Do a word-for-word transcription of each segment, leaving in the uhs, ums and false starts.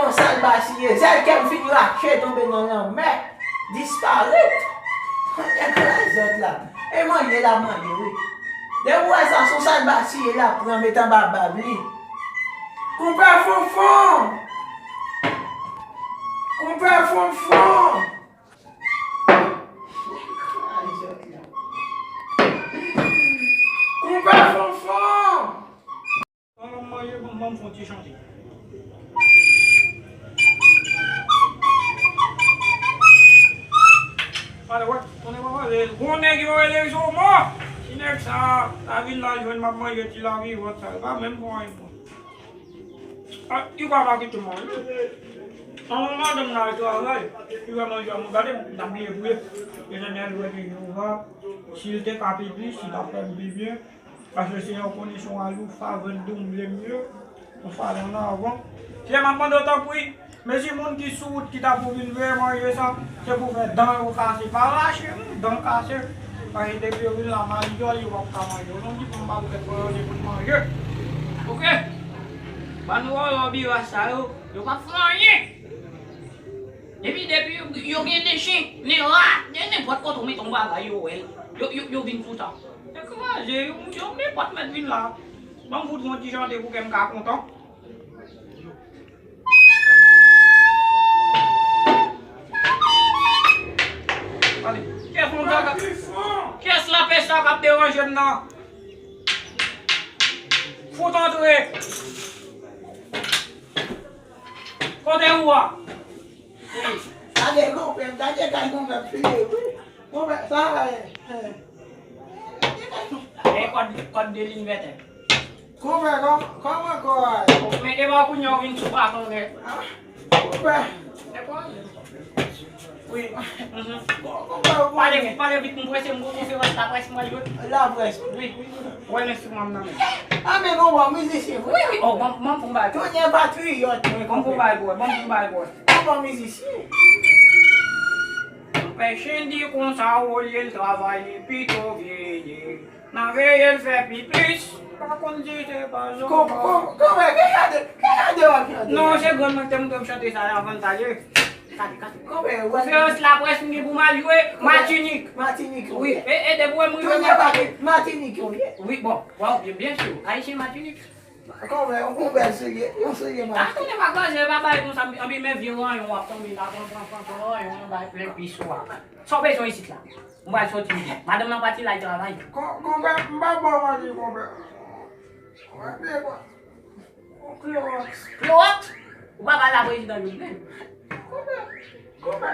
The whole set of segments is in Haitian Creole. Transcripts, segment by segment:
yon salbasiye, zèl kè m fin rache tonbe nan lanmè, disparèt. Nèg la zòt la. E manje l ap manje, wi. Depi w wè sa se yon salbasiye l ap pran met anba bab li. Konpè Fonfon! Konpè Fonfon! Konpè Fonfon! Ban m manje, ban m, ban m fè yon ti chante. Ale, wè, konnen pa pale. Gon nèg yo rele Jomo. Ti nèg sa, lavil la jwenn m ap manje ti lavi vòt sa. Li pa menm fè anyen pou mwen. Ah, li pa va kite mwen. An madanm nan al travay. Li wè manje a, mwen gade, m ta bliye pou li. Mezanmi, al wè ke Jewova, si l te ka pi plis, li t ap fè m pi byen. Paske Senyè, w konnen se yon aloufa, vann doumble m ye. Yon fwa nan avan. Senyè, m ap mande w tanpri, mezi moun ki sou wout ki ta pou vin veye manje sa, se pou fè dan yo kase. Pa rache, non, dan kase. Paske depi yo vin la, maryòl yo p ap ka manje. Ou non di pou m pa pou fè manje pou n manje. Oke? Ban nou wòlò bira sa yo, yo p ap fè anyen. Epi depi yo, yo gen de chen, de rat, de nenpòt kote w mete yon bagay, yo wè l. Yo, yo, yo vin sou sa. Se kraze, yo, yo nenpòt mèt vin la. Ban m fout yon ti chante pou kè m ka kontan. Ale, kiyès moun sa k ap, kiyès lapè sa k ap deranje m nan? Fout antre. Kote ou a? Gade konpè, gade kay konpè file, wi. Konpè, sa, e, e. E kòd, kòd de lin vètè. Konpè, kòm, kòman kò a ye? Men e pa kounye a w vin sou baton nèt. Ah, konpè. Wi. Mhm. Bon, konpè, bon. Pale vit, pale vit, m prese, m gon konferans laprès mwen jwe. Laprès. Wi. Wè enstriman m nan men. Ah, men gon bon mizisyen vre. Wi, wi. Oh, bon, bon pou m bay. Tonye patriyòt. Wi, bon pou m bay, bro. Bon pou m bay, bro. Gon bon mizisyen. Konpè Shendy konsa, olye l travay, li pito veye. Nan veye l fè pi plis. Pa konn si se pa zò. Kon, kon, konpè, ki jan de, ki jan de w ap chante? Non, se grann mwen ki te montre m chante sa avan l ta ye. Gade, gade. Konpè, w ap... Konferans laprès m gen pou m al jwe Matinik. Matinik, wi. E, e depi w wè m rive Matinik. Matinik, wi. Wi, bon, bon, byen, byen si. Ayisyen Matinik. Konpè, yon konpè serye, yon serye Matinik. A, konnen pa kraze, pa bay konsa, anpi men vye ranyon w ap tonbe la, pran, pran, pran, pran ranyon, yon bay plen pis ou a. Sa w bezwen isit la? M pral soti. Madanm nan pati l al travay. Kon-, konpè, m pa ba w manje, konpè. Mwen, men, bon. Klowòks. Klowòks? Ou pa pale a prezidan Jovenel. Konpè, konpè.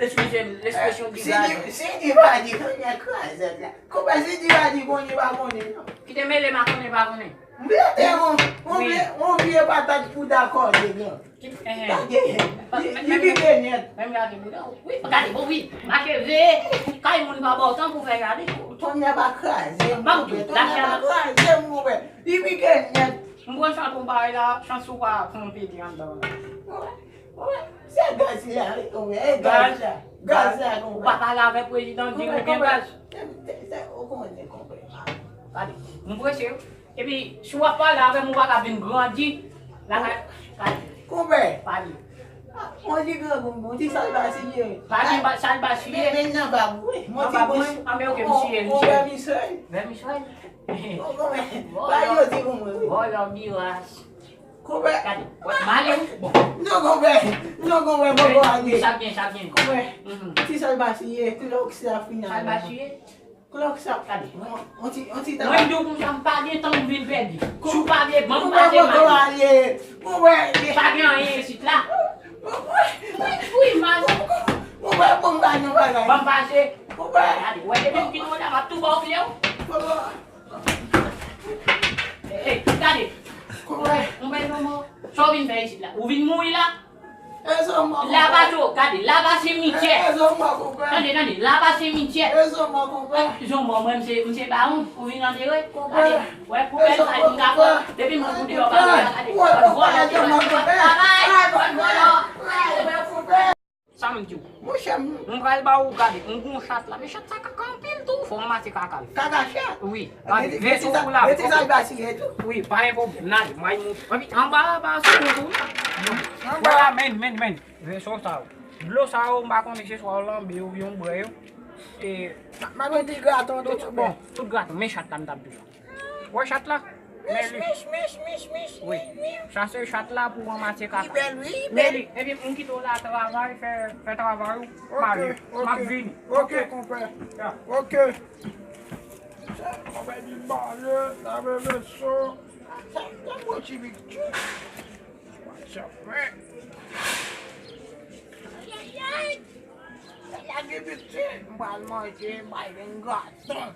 Lespresyon, lespresyon vizaj. Sidi pa di konnen krazèt la. Konpè, Sidi pa di konnen pa konnen non. Ki te mele ma konnen pa konnen. M plante yon, yon vye, yon vye patat pou dakò de gran. Gade, li, li pike nèt. Menm gade bouda w. Wi, gade, bon, wi. Mache veye. Kay moun pa ba w tan pou fè gade. Tonè pa kraze m, konpè. Tonè pa kraze m, konpè. Li pike nèt. M pran chans yon bagay la, chans ou pa fè yon pete anndan la. Wi, wi. Se gaz la, wi, konpè. E gaz la. Gaz la, konpè. Ou pa pale avèk prezidan, di nou gen gaz. Ou konnen, konpè. Gade, m prese, wi. Epi, si w ap pale avè m, ou pa ka vin grandi lakay. Pale. Konpè. Pale. Mwen di grangou m, bon, ti salbasiye. Pa gen ba- salbasiye. Men, men nan bab, wi. Mwen ti bouch. An, men oke, m siye, m siye. Vèmisèl. Vèmisèl. Konpè. Ba yo di pou mwen, wi. Vòlò biras. Konpè. Gade. M ale, wi. Bon. Non, konpè. Non, konpè, poko ale. Sa byen, sa byen. Konpè. Ti salbasiye, klòks la final. Salbasiye? Klòk sa, gade, on ti, on ti tabak. Mwen di w konsa, m pa gen tan pou m vin pèdi. Si w pa vle, ban m pase mal. Konpè, ale. Konpè. Pa gen anyen isit la. Wi, mal. Konpè, bon, m ba nou bagay. Ban m pase. Konpè. Gade, wè, depi m kite w la, m ap tou ba w kle w. Konpè. Ey, gade. Konpè. Konpè, non, non. Sa w vin fè isit la? Ou vin mouri la? Laba cho, gade, laba simityè. Tande, tande, laba simityè. Zon mò, mwen, m se, m se bawon, ou vin antere. Gade, wè, poubèl sa, m ka pran, depi m fout deyò, pa wè, gade, kòd vòlò, kòd vòlò, kòd vòlò. Sa m di w? Monchè, m pral ba ou gade, m gon chat la, men chat sa kaka anpil tou, fò m mate kaka l. Kaka chat? Wi, gade, vèso pou la. Mete sa l basile tou. Wi, pa gen pwoblèm, n ale, m al montre. Anpi, anba la, pa sou tou. Anba la, men, men, men. Vèso sa yo. Dlo sa yo, m pa konnen se swa w lanbe yo oubyen w bwè yo. E, m ap mete graton tou, tout bon, tout graton, men chat la m t ap di w la. Wè chat la? Men li. Wi. Sa se chat la pou ranmase kaka. Men li, epi m kite w la travay, fè, fè travay ou, m ale. M ap vini. Ok, konpè. Ok. Sa, konpè di bale, lave vèso. Sa, sa bon ti viktim. Sa fè. Ayayay! Sa lage viktim. M pral manje, m pral vin graton.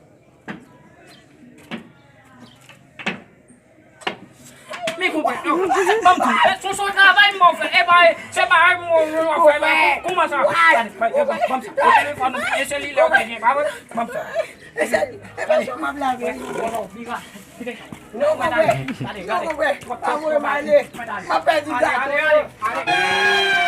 Men konpè, non. Ban m di w, e, se, se yon travay m ap fè. E pa, se pa, e, mwen, mwen ap fè la. Kòman sa? Gade, ban m sa. O telefòn, e selilè w te gen, pa vre? Ban m sa. E se, e pa sa m ap lave. Vòlò, vira. Kite sa. Non, konpè. Non, konpè. Pa voye m ale. M ap pèdi gato. Ale, ale, ale.